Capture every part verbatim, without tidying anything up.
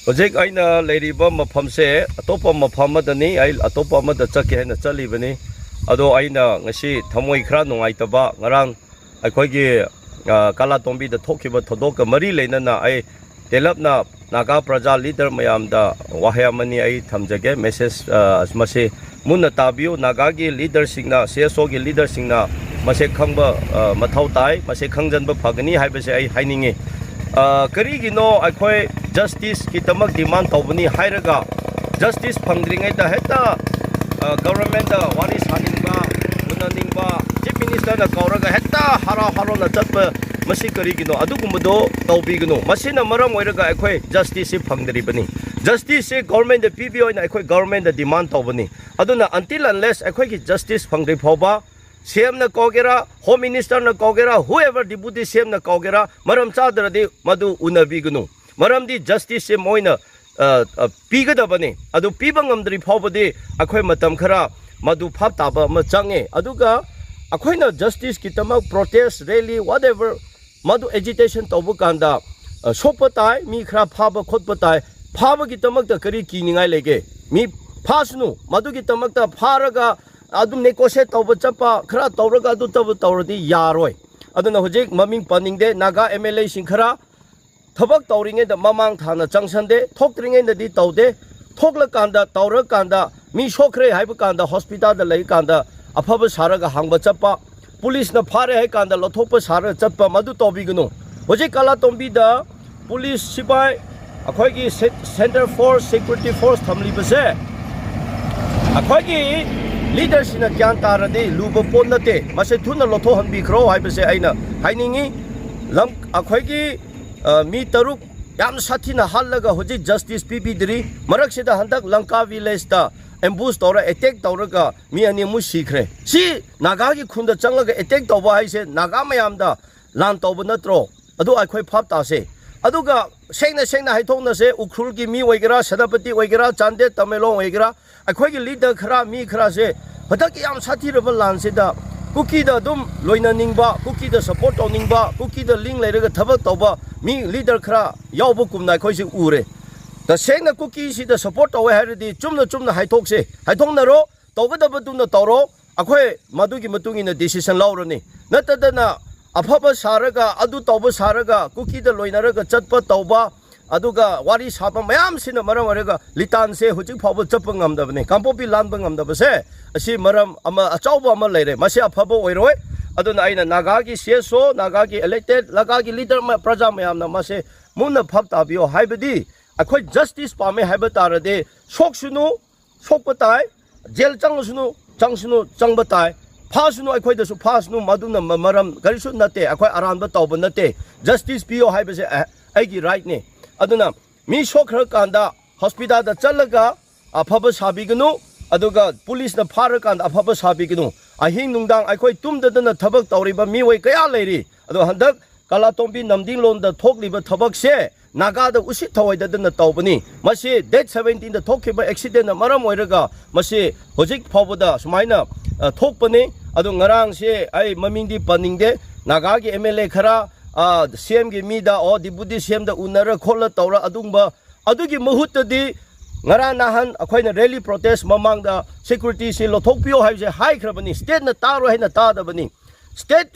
ꯍꯧꯖꯤꯛ ꯑꯩꯅ ꯂꯩꯔꯤꯕ ꯃꯐꯝꯁꯦ ꯑꯇꯣꯞꯄ ꯃꯐꯝ ꯑꯃꯗꯅꯤ꯫ ꯑꯩ ꯑꯇꯣꯞꯄ ꯑꯃꯗ ꯆꯠꯀꯦ ꯍꯥꯏꯅ ꯆꯠꯂꯤꯕꯅꯤ꯫ ꯑꯗꯣ ꯑꯩꯅ ꯉꯁꯤ ꯊꯃꯣꯏ ꯈꯔ ꯅꯨꯡꯉꯥꯏꯇꯕ, ꯉꯔꯥꯡ ꯑꯩꯈꯣꯏꯒꯤ, ꯑ, ꯀꯥꯂꯥꯇꯣꯝꯕꯤꯗ ꯊꯣꯛꯈꯤꯕ ꯊꯧꯗꯣꯛꯀ ꯃꯔꯤ ꯂꯩꯅꯅ ꯑꯩ ꯇꯦꯜꯂꯞꯅ ꯅꯥꯒꯥ ꯄ꯭ꯔꯖꯥ ꯂꯤꯗꯔ ꯃꯌꯥꯝꯗ ꯋꯥꯍꯩ ꯑꯃꯅꯤ ꯑꯩ ꯊꯝꯖꯒꯦ꯫ ꯃꯦꯁꯦꯖ, ꯑ, ꯃꯁꯤ ꯃꯨꯟꯅ ꯇꯥꯕꯤꯌꯨ꯫ ꯅꯥꯒꯥꯒꯤ ꯂꯤꯗꯔꯁꯤꯡꯅ, ꯁꯤ ꯑꯦꯁ ꯑꯣꯒꯤ ꯂꯤꯗꯔꯁꯤꯡꯅ ꯃꯁꯤ ꯈꯪꯕ, ꯑ, ꯃꯊꯧ ꯇꯥꯏ, ꯃꯁꯤ ꯈꯪꯖꯟꯕ ꯐꯒꯅꯤ ꯍꯥꯏꯕꯁꯦ ꯑꯩ ꯍꯥꯏꯅꯤꯡꯉꯤ꯫ ꯑ, ꯀꯔꯤꯒꯤꯅꯣ ꯑꯩꯈꯣꯏ ꯖꯁꯇꯤꯁꯀꯤꯗꯃꯛ ꯗꯤꯃꯥꯟ ꯇꯧꯕꯅꯤ ꯍꯥꯏꯔꯒ ꯖꯁꯇꯤꯁ ꯐꯪꯗ꯭ꯔꯤꯉꯩꯗ ꯍꯦꯛꯇ, ꯑ, ꯒꯚꯔꯟꯃꯦꯟꯗ ꯋꯥꯔꯤ ꯁꯥꯅꯤꯡꯕ, ꯎꯅꯅꯤꯡꯕ, ꯆꯤꯐ ꯃꯤꯅꯤꯁꯇꯔꯅ ꯀꯧꯔꯒ ꯍꯦꯛꯇ ꯍꯔꯥꯎ ꯍꯔꯥꯎꯅ ꯆꯠꯄ, ꯃꯁꯤ ꯀꯔꯤꯒꯤꯅꯣ? ꯑꯗꯨꯒꯨꯝꯕꯗꯣ ꯇꯧꯕꯤꯒꯅꯨ꯫ ꯃꯁꯤꯅ ꯃꯔꯝ ꯑꯣꯏꯔꯒ ꯑꯩꯈꯣꯏ ꯖꯁꯇꯤꯁꯁꯤ ꯐꯪꯗ꯭ꯔꯤꯕꯅꯤ꯫ ꯖꯁꯇꯤꯁꯁꯤ ꯒꯚꯔꯟꯃꯦꯟꯗ ꯄꯤꯕꯤꯌꯣ ꯍꯥꯏꯅ ꯑꯩꯈꯣꯏ ꯒꯚꯔꯟꯃꯦꯟꯗ ꯗꯤꯃꯥꯟ ꯇꯧꯕꯅꯤ꯫ ꯑꯗꯨꯅ until unless ꯑꯩꯈꯣꯏꯒꯤ ꯖꯁꯇꯤꯁ ꯐꯪꯗ꯭ꯔꯤ ꯐꯥꯎꯕ ꯁꯤ ꯑꯦꯝꯅ ꯀꯧꯒꯦꯔꯥ, ꯍꯣꯝ ꯃꯤꯅꯤꯁꯇꯔꯅ ꯀꯧꯒꯦꯔꯥ, whoever deputy ꯁꯤ ꯑꯦꯝꯅ ꯀꯧꯒꯦꯔꯥ, ꯃꯔꯝ ꯆꯥꯗ꯭ꯔꯗꯤ ꯃꯗꯨ ꯎꯅꯕꯤꯒꯅꯨ꯫ ꯃꯔꯝꯗꯤ ꯖꯁꯇꯤꯁꯁꯦ ꯃꯣꯏꯅ, ꯑ, ꯑ, ꯄꯤꯒꯗꯕꯅꯤ꯫ ꯑꯗꯨ ꯄꯤꯕ ꯉꯝꯗ꯭ꯔꯤ ꯐꯥꯎꯕꯗꯤ ꯑꯩꯈꯣꯏ ꯃꯇꯝ ꯈꯔ ꯃꯗꯨ ꯚꯥꯞ ꯇꯥꯕ ꯑꯃ ꯆꯪꯉꯦ꯫ ꯑꯗꯨꯒ ꯑꯩꯈꯣꯏꯅ ꯖꯁꯇꯤꯁꯀꯤꯗꯃꯛ ꯄ꯭ꯔꯣꯇꯦꯁ, ꯔꯦꯂꯤ, whatever, ꯃꯗꯨ ꯑꯦꯖꯤꯇꯦꯁꯟ ꯇꯧꯕ ꯀꯥꯟꯗ, ꯑ, ꯁꯣꯛꯄ ꯇꯥꯏ, ꯃꯤ ꯈꯔ ꯐꯥꯕ ꯈꯣꯠꯄ ꯇꯥꯏ꯫ ꯐꯥꯕꯒꯤꯗꯃꯛꯇ ꯀꯔꯤ ꯀꯤꯅꯤꯡꯉꯥꯏ ꯂꯩꯒꯦ? ꯃꯤ ꯐꯥꯁꯅꯨ, ꯃꯗꯨꯒꯤꯗꯃꯛꯇ ꯐꯥꯔꯒ ꯑꯗꯨꯝ ꯅꯦꯒꯣꯁꯤꯌꯦꯠ ꯇꯧꯕ ꯆꯠꯄ, ꯈꯔ ꯇꯧꯔꯒ ꯑꯗꯨ ꯇꯧꯕ ꯇꯧꯔꯗꯤ ꯌꯥꯔꯣꯏ꯫ ꯑꯗꯨꯅ ꯍꯧꯖꯤꯛ ꯃꯃꯤꯡ ꯄꯟꯅꯤꯡꯗꯦ, ꯅꯥꯒꯥ ꯑꯦꯝ ꯑꯦꯜ ꯑꯦꯁꯤꯡ ꯈꯔ ꯊꯕꯛ ꯇꯧꯔꯤꯉꯩꯗ ꯃꯃꯥꯡ ꯊꯥꯅ ꯆꯪꯁꯟꯗꯦ, ꯊꯣꯛꯇ꯭ꯔꯤꯉꯩꯗꯗꯤ ꯇꯧꯗꯦ, ꯊꯣꯛꯂꯀꯥꯟꯗ, ꯇꯧꯔꯀꯥꯟꯗ, ꯃꯤ ꯁꯣꯛꯈ꯭ꯔꯦ ꯍꯥꯏꯕ ꯀꯥꯟꯗ ꯍꯣꯁꯄꯤꯇꯥꯜꯗ ꯂꯩꯀꯥꯟꯗ ꯑꯐꯕ ꯁꯥꯔꯒ ꯍꯥꯡꯕ ꯆꯠꯄ, ꯄꯨꯂꯤꯁꯅ ꯐꯥꯔꯦ ꯍꯥꯏ ꯀꯥꯟꯗ ꯂꯧꯊꯣꯛꯄ ꯁꯥꯔꯒ ꯆꯠꯄ, ꯃꯗꯨ ꯇꯧꯕꯤꯒꯅꯨ꯫ ꯍꯧꯖꯤꯛ ꯀꯥꯂꯥꯇꯣꯝꯕꯤꯗ ꯄꯨꯂꯤꯁ ꯁꯤꯄꯥꯏ, ꯑꯩꯈꯣꯏꯒꯤ ꯁꯦ-, ꯁꯦꯟꯇꯔ ꯐꯣꯔꯁ, ꯁꯦꯀ꯭ꯌꯨꯔꯤꯇꯤ ꯐꯣꯔꯁ ꯊꯝꯂꯤꯕꯁꯦ ꯑꯩꯈꯣꯏꯒꯤ ꯂꯤꯗꯔꯁꯤꯡꯅ ꯒ꯭ꯌꯥꯟ ꯇꯥꯔꯗꯤ ꯂꯨꯕ ꯄꯣꯠ ꯅꯠꯇꯦ꯫ ꯃꯁꯦ ꯊꯨꯅ ꯂꯧꯊꯣꯛꯍꯟꯕꯤꯈ꯭ꯔꯣ ꯍꯥꯏꯕꯁꯦ ꯑꯩꯅ ꯍꯥꯏꯅꯤꯡꯉꯤ꯫ ꯂꯝ, ꯑꯩꯈꯣꯏꯒꯤ, ꯑ, ꯃꯤ ꯇꯔꯨꯛ ꯌꯥꯝ ꯁꯥꯊꯤꯅ ꯍꯥꯠꯂꯒ ꯍꯧꯖꯤꯛ ꯖꯁꯇꯤꯁ ꯄꯤꯕꯤꯗ꯭ꯔꯤ꯫ ꯃꯔꯛꯁꯤꯗ ꯍꯟꯗꯛ ꯂꯪꯀꯥ ꯚꯤꯂꯦꯖꯇ ꯑꯦꯝꯕꯨꯁ ꯇꯧꯔ ꯑꯦꯇꯦꯛ ꯇꯧꯔꯒ ꯃꯤ ꯑꯅꯤ ꯑꯃꯨꯛ ꯁꯤꯈ꯭ꯔꯦ꯫ ꯁꯤ ꯅꯥꯒꯥꯒꯤ ꯈꯨꯟꯗ ꯆꯪꯂꯒ ꯑꯦꯇꯦꯛ ꯇꯧꯕ ꯍꯥꯏꯁꯦ ꯅꯥꯒꯥ ꯃꯌꯥꯝꯗ ꯂꯥꯟ ꯇꯧꯕ ꯅꯠꯇ꯭ꯔꯣ? ꯑꯗꯨ ꯑꯩꯈꯣꯏ ꯚꯥꯞ ꯇꯥꯁꯦ꯫ ꯑꯗꯨꯒ ꯁꯦꯡꯅ ꯁꯦꯡꯅ ꯍꯥꯏꯊꯣꯛꯅꯁꯦ, ꯎꯈ꯭ꯔꯨꯜꯒꯤ ꯃꯤ ꯑꯣꯏꯒꯦꯔꯥ, ꯁꯦꯅꯥꯄꯇꯤ ꯑꯣꯏꯒꯦꯔꯥ, ꯆꯥꯟꯗꯦꯜ, ꯇꯃꯦꯡꯂꯣꯡ ꯑꯣꯏꯒꯦꯔꯥ, ꯑꯩꯈꯣꯏꯒꯤ ꯂꯤꯗꯔ ꯈꯔ, ꯃꯤ ꯈꯔꯁꯦ ꯍꯟꯗꯛꯀꯤ ꯌꯥꯝ ꯁꯥꯊꯤꯔꯕ ꯂꯥꯟꯁꯤꯗ ꯀꯨꯀꯤꯗ ꯑꯗꯨꯝ ꯂꯣꯏꯅꯅꯤꯡꯕ, ꯀꯨꯀꯤꯗ ꯁꯞꯄꯣꯔꯠ ꯇꯧꯅꯤꯡꯕ, ꯀꯨꯀꯤꯗ ꯂꯤꯡ ꯂꯩꯔꯒ ꯊꯕꯛ ꯇꯧꯕ ꯃꯤ ꯂꯤꯗꯔ ꯈꯔ ꯌꯥꯎꯕ ꯀꯨꯝꯅ ꯑꯩꯈꯣꯏꯁꯦ ꯎꯔꯦ꯫ ꯇꯁꯦꯡꯅ ꯀꯨꯀꯤꯁꯤꯗ ꯁꯞꯄꯣꯔꯠ ꯇꯧꯋꯦ ꯍꯥꯏꯔꯗꯤ ꯆꯨꯝꯅ ꯆꯨꯝꯅ ꯍꯥꯏꯊꯣꯛꯁꯦ, ꯍꯥꯏꯊꯣꯛꯅꯔꯣ, ꯇꯧꯒꯗꯕꯗꯨꯅ ꯇꯧꯔꯣ, ꯑꯩꯈꯣꯏ ꯃꯗꯨꯒꯤ ꯃꯇꯨꯡ ꯏꯟꯅ ꯗꯤꯁꯤꯁꯟ ꯂꯧꯔꯅꯤ꯫ ꯅꯠꯇꯗꯅ ꯑꯐꯕ ꯁꯥꯔꯒ, ꯑꯗꯨ ꯇꯧꯕ ꯁꯥꯔꯒ, ꯀꯨꯀꯤꯗ ꯂꯣꯏꯅꯔꯒ ꯆꯠꯄ ꯇꯧꯕ, ꯑꯗꯨꯒ ꯋꯥꯔꯤ ꯁꯥꯕ ꯃꯌꯥꯝꯁꯤꯅ ꯃꯔꯝ ꯑꯣꯏꯔꯒ ꯂꯤꯇꯥꯟꯁꯦ ꯍꯧꯖꯤꯛ ꯐꯥꯎꯕ ꯆꯠꯄ ꯉꯝꯗꯕꯅꯤ꯫ ꯀꯥꯡꯄꯣꯛꯄꯤ ꯂꯥꯟꯕ ꯉꯝꯗꯕꯁꯦ ꯑꯁꯤ ꯃꯔꯝ ꯑꯃ ꯑꯆꯧꯕ ꯑꯃ ꯂꯩꯔꯦ꯫ ꯃꯁꯤ ꯑꯐꯕ ꯑꯣꯏꯔꯣꯏ꯫ ꯑꯗꯨꯅ ꯑꯩꯅ ꯅꯥꯒꯥꯒꯤ ꯁꯤ ꯑꯦꯁ ꯑꯣ, ꯅꯥꯒꯥꯒꯤ ꯏꯂꯦꯛꯇꯦꯗ, ꯅꯥꯒꯥꯒꯤ ꯂꯤꯗꯔ, ꯄ꯭ꯔꯖꯥ ꯃꯌꯥꯝꯅ ꯃꯁꯦ ꯃꯨꯟꯅ ꯚꯥꯞ ꯇꯥꯕꯤꯌꯣ꯫ ꯍꯥꯏꯕꯗꯤ ꯑꯩꯈꯣꯏ ꯖꯁꯇꯤꯁ ꯄꯥꯝꯃꯦ ꯍꯥꯏꯕ ꯇꯥꯔꯗꯤ ꯁꯣꯛꯁꯅꯨ, ꯁꯣꯛꯄ ꯇꯥꯏ, ꯖꯦꯜ ꯆꯪꯉꯁꯅꯨ, ꯆꯪꯁꯅꯨ, ꯆꯪꯕ ꯇꯥꯏ, ꯐꯥꯁꯅꯨ, ꯑꯩꯈꯣꯏꯗꯁꯨ ꯐꯥꯁꯅꯨ, ꯃꯗꯨꯅ ꯃ-, ꯃꯔꯝ ꯀꯔꯤꯁꯨ ꯅꯠꯇꯦ꯫ ꯑꯩꯈꯣꯏ ꯑꯔꯥꯟꯕ ꯇꯧꯕ ꯅꯠꯇꯦ꯫ ꯖꯁꯇꯤꯁ ꯄꯤꯌꯣ ꯍꯥꯏꯕꯁꯦ ꯑ-, ꯑꯩꯒꯤ ꯔꯥꯏꯠꯅꯤ꯫ ꯑꯗꯨꯅ ꯃꯤ ꯁꯣꯛꯈ꯭ꯔꯀꯥꯟꯗ ꯍꯣꯁꯄꯤꯇꯥꯜꯗ ꯆꯠꯂꯒ ꯑꯐꯕ ꯁꯥꯕꯤꯒꯅꯨ, ꯑꯗꯨꯒ ꯄꯨꯂꯤꯁꯅ ꯐꯥꯔꯀꯥꯟꯗ ꯑꯐꯕ ꯁꯥꯕꯤꯒꯅꯨ꯫ ꯑꯍꯤꯡ ꯅꯨꯡꯗꯥꯡ ꯑꯩꯈꯣꯏ ꯇꯨꯝꯗꯗꯅ ꯊꯕꯛ ꯇꯧꯔꯤꯕ ꯃꯤꯑꯣꯏ ꯀꯌꯥ ꯂꯩꯔꯤ꯫ ꯑꯗꯣ ꯍꯟꯗꯛ ꯀꯂꯥꯇꯣꯝꯕꯤ ꯅꯝꯗꯤꯡꯂꯣꯟꯗ ꯊꯣꯛꯂꯤꯕ ꯊꯕꯛꯁꯦ ꯅꯥꯒꯥꯗ ꯎꯁꯤꯠ ꯊꯑꯣꯏꯗꯗꯅ ꯇꯧꯕꯅꯤ꯫ ꯃꯁꯤ ꯗꯦꯠ ꯁꯕꯦꯟꯇꯤꯟꯗ ꯊꯣꯛꯈꯤꯕ ꯑꯦꯛꯁꯤꯗꯦꯟꯅ ꯃꯔꯝ ꯑꯣꯏꯔꯒ ꯃꯁꯤ ꯍꯧꯖꯤꯛ ꯐꯥꯎꯕꯗ ꯁꯨꯃꯥꯏꯅ, ꯑ, ꯊꯣꯛꯄꯅꯤ꯫ ꯑꯗꯣ ꯉꯔꯥꯡꯁꯦ ꯑꯩ ꯃꯃꯤꯡꯗꯤ ꯄꯟꯅꯤꯡꯗꯦ, ꯅꯥꯒꯥꯒꯤ ꯑꯦꯝ ꯑꯦꯜ ꯑꯦ ꯈꯔ, ꯑ, ꯁꯤ ꯑꯦꯝꯒꯤ ꯃꯤꯗ, ꯑꯣ, ꯗꯤꯄꯨꯇꯤ ꯁꯤ ꯑꯦꯝꯗ ꯎꯅꯔ ꯈꯣꯠꯂ ꯇꯧꯔ ꯑꯗꯨꯒꯨꯝꯕ, ꯑꯗꯨꯒꯤ ꯃꯍꯨꯠꯇꯗꯤ ꯉꯔꯥꯡ ꯅꯍꯥꯟ ꯑꯩꯈꯣꯏꯅ ꯔꯦꯂꯤ ꯄ꯭ꯔꯣꯇꯦꯁ ꯃꯃꯥꯡꯗ ꯁꯦꯀ꯭ꯌꯨꯔꯤꯇꯤꯁꯤ ꯂꯧꯊꯣꯛꯄꯤꯌꯣ ꯍꯥꯏꯕꯁꯦ ꯍꯥꯏꯈ꯭ꯔꯕꯅꯤ꯫ ꯁ꯭ꯇꯦꯠꯅ ꯇꯥꯔꯣꯏ ꯍꯥꯏꯅ ꯇꯥꯗꯕꯅꯤ꯫ ꯁ꯭ꯇꯦꯠ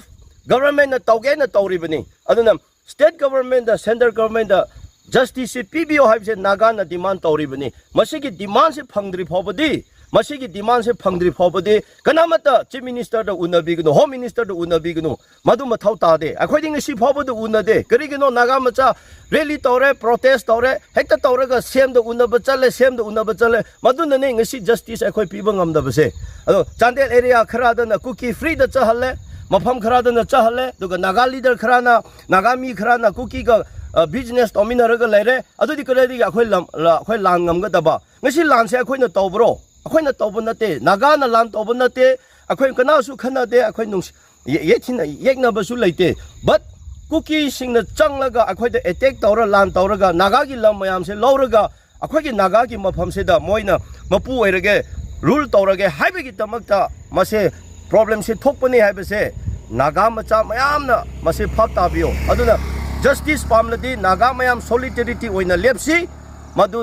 ꯒꯚꯔꯟꯃꯦꯟꯠꯅ ꯇꯧꯒꯦꯅ ꯇꯧꯔꯤꯕꯅꯤ꯫ ꯑꯗꯨꯅ ꯁ꯭ꯇꯦꯠ ꯒꯚꯔꯟꯃꯦꯟꯠꯇ, ꯁꯦꯟꯇ꯭ꯔꯦꯜ ꯒꯚꯔꯟꯃꯦꯟꯠꯇ ꯖꯁꯇꯤꯁꯁꯤ ꯄꯤꯕꯤꯌꯣ ꯍꯥꯏꯕꯁꯦ ꯅꯥꯒꯥꯅ ꯗꯤꯃꯥꯟ ꯇꯧꯔꯤꯕꯅꯤ꯫ ꯃꯁꯤꯒꯤ ꯗꯤꯃꯥꯟꯁꯤ ꯐꯪꯗ꯭ꯔꯤ ꯐꯥꯎꯕꯗꯤ, ꯃꯁꯤꯒꯤ ꯗꯤꯃꯥꯟꯁꯤ ꯐꯪꯗ꯭ꯔꯤ ꯐꯥꯎꯕꯗꯤ ꯀꯅꯥꯃꯠꯇ ꯆꯤꯐ ꯃꯤꯅꯤꯁꯇꯔꯗ ꯎꯅꯕꯤꯒꯅꯨ, ꯍꯣꯝ ꯃꯤꯅꯤꯁꯇꯔꯗ ꯎꯅꯕꯤꯒꯅꯨ꯫ ꯃꯗꯨ ꯃꯊꯧ ꯇꯥꯗꯦ꯫ ꯑꯩꯈꯣꯏꯗꯤ ꯉꯁꯤ ꯐꯥꯎꯕꯗ ꯎꯅꯗꯦ꯫ ꯀꯔꯤꯒꯤꯅꯣ? ꯅꯥꯒꯥ ꯃꯆꯥ ꯔꯦꯂꯤ ꯇꯧꯔꯦ, ꯄ꯭ꯔꯣꯇꯦꯁ ꯇꯧꯔꯦ, ꯍꯦꯛꯇ ꯇꯧꯔꯒ ꯁꯤ ꯑꯦꯝꯗ ꯎꯅꯕ ꯆꯠꯂꯦ, ꯁꯤ ꯑꯦꯝꯗ ꯎꯅꯕ ꯆꯠꯂꯦ꯫ ꯃꯗꯨꯅꯅꯦ ꯉꯁꯤ ꯖꯁꯇꯤꯁ ꯑꯩꯈꯣꯏ ꯄꯤꯕ ꯉꯝꯗꯕꯁꯦ꯫ ꯑꯗꯣ ꯆꯥꯟꯗꯦꯜ ꯑꯦꯔꯤꯌꯥ ꯈꯔꯗꯅ ꯀꯨꯀꯤ ꯐ꯭ꯔꯤꯗ ꯆꯠꯍꯜꯂꯦ, ꯃꯐꯝ ꯈꯔꯗꯅ ꯆꯠꯍꯜꯂꯦ, ꯑꯗꯨꯒ ꯅꯥꯒꯥ ꯂꯤꯗꯔ ꯈꯔꯅ, ꯅꯥꯒꯥ ꯃꯤ ꯈꯔꯅ ꯀꯨꯀꯤꯒ, ꯑ, ꯕꯤꯖꯤꯅꯦꯁ ꯇꯧꯃꯤꯟꯅꯔꯒ ꯂꯩꯔꯦ꯫ ꯑꯗꯨꯗꯤ ꯀꯗꯥꯏꯗꯒꯤ ꯑꯩꯈꯣꯏ ꯂꯝ, ꯂ-, ꯑꯩꯈꯣꯏ ꯂꯥꯟ ꯉꯝꯒꯗꯕ? ꯉꯁꯤ ꯂꯥꯟꯁꯦ ꯑꯩꯈꯣꯏꯅ ꯇꯧꯕ꯭ꯔꯣ? ꯑꯩꯈꯣꯏꯅ ꯇꯧꯕ ꯅꯠꯇꯦ꯫ ꯅꯥꯒꯥꯅ ꯂꯥꯟ ꯇꯧꯕ ꯅꯠꯇꯦ꯫ ꯑꯩꯈꯣꯏ ꯀꯅꯥꯁꯨ ꯈꯟꯅꯗꯦ꯫ ꯑꯩꯈꯣꯏ ꯅꯨꯡꯁꯤ-, ꯌꯦ-, ꯌꯦꯠꯊꯤꯅ-, ꯌꯦꯛꯅꯕꯁꯨ ꯂꯩꯇꯦ꯫ But ꯀꯨꯀꯤꯁꯤꯡꯅ ꯆꯪꯂꯒ ꯑꯩꯈꯣꯏꯗ ꯑꯦꯇꯦꯛ ꯇꯧꯔ, ꯂꯥꯟ ꯇꯧꯔꯒ, ꯅꯥꯒꯥꯒꯤ ꯂꯝ ꯃꯌꯥꯝꯁꯦ ꯂꯧꯔꯒ, ꯑꯩꯈꯣꯏꯒꯤ ꯅꯥꯒꯥꯒꯤ ꯃꯐꯝꯁꯤꯗ ꯃꯣꯏꯅ ꯃꯄꯨ ꯑꯣꯏꯔꯒꯦ, ꯔꯨꯜ ꯇꯧꯔꯒꯦ ꯍꯥꯏꯕꯒꯤꯗꯃꯛꯇ ꯃꯁꯦ ꯄ꯭ꯔꯣꯕ꯭ꯂꯦꯝꯁꯦ ꯊꯣꯛꯄꯅꯤ ꯍꯥꯏꯕꯁꯦ ꯅꯥꯒꯥ ꯃꯆꯥ ꯃꯌꯥꯝꯅ ꯃꯁꯦ ꯚꯥꯞ ꯇꯥꯕꯤꯌꯣ꯫ ꯑꯗꯨꯅ ꯖꯁꯇꯤꯁ ꯄꯥꯝꯂꯗꯤ ꯅꯥꯒꯥ ꯃꯌꯥꯝ ꯁꯣꯂꯤꯗꯦꯔꯤꯇꯤ ꯑꯣꯏꯅ ꯂꯦꯞꯁꯤ꯫ ꯃꯗꯨ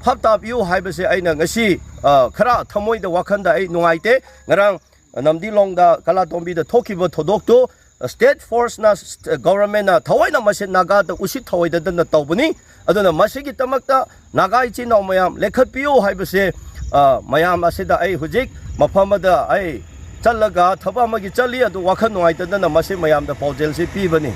ꯍꯞꯇꯥ ꯄꯤꯌꯨ ꯍꯥꯏꯕꯁꯦ ꯑꯩꯅ ꯉꯁꯤ, ꯑ, ꯈꯔ ꯊꯃꯣꯏꯗ, ꯋꯥꯈꯜꯗ ꯑꯩ ꯅꯨꯡꯉꯥꯏꯇꯦ꯫ ꯉꯔꯥꯡ ꯅꯝꯗꯤꯂꯣꯡꯗ ꯀꯂꯥꯇꯣꯝꯕꯤꯗ ꯊꯣꯛꯈꯤꯕ ꯊꯧꯗꯣꯛꯇꯨ state forceꯅ, ꯁ꯭ꯇ-, governmentꯅ ꯊꯑꯣꯏꯅ ꯃꯁꯤ ꯅꯥꯒꯥꯗ ꯎꯁꯤꯠ ꯊꯑꯣꯏꯗꯗꯅ ꯇꯧꯕꯅꯤ꯫ ꯑꯗꯨꯅ ꯃꯁꯤꯒꯤꯗꯃꯛꯇ ꯅꯥꯒꯥ ꯏꯆꯤꯟ ꯏꯅꯥꯎ ꯃꯌꯥꯝ ꯂꯦꯞꯈꯠꯄꯤꯌꯨ ꯍꯥꯏꯕꯁꯦ, ꯑ, ꯃꯌꯥꯝ ꯑꯁꯤꯗ ꯑꯩ ꯍꯧꯖꯤꯛ ꯃꯐꯝ ꯑꯃꯗ ꯑꯩ ꯆꯠꯂꯒ ꯊꯕꯛ ꯑꯃꯒꯤ ꯆꯠꯂꯤ, ꯑꯗꯨ ꯋꯥꯈꯜ ꯅꯨꯡꯉꯥꯏꯇꯗꯅ ꯃꯁꯤ ꯃꯌꯥꯝꯗ ꯄꯥꯎꯖꯦꯜꯁꯤ ꯄꯤꯕꯅꯤ꯫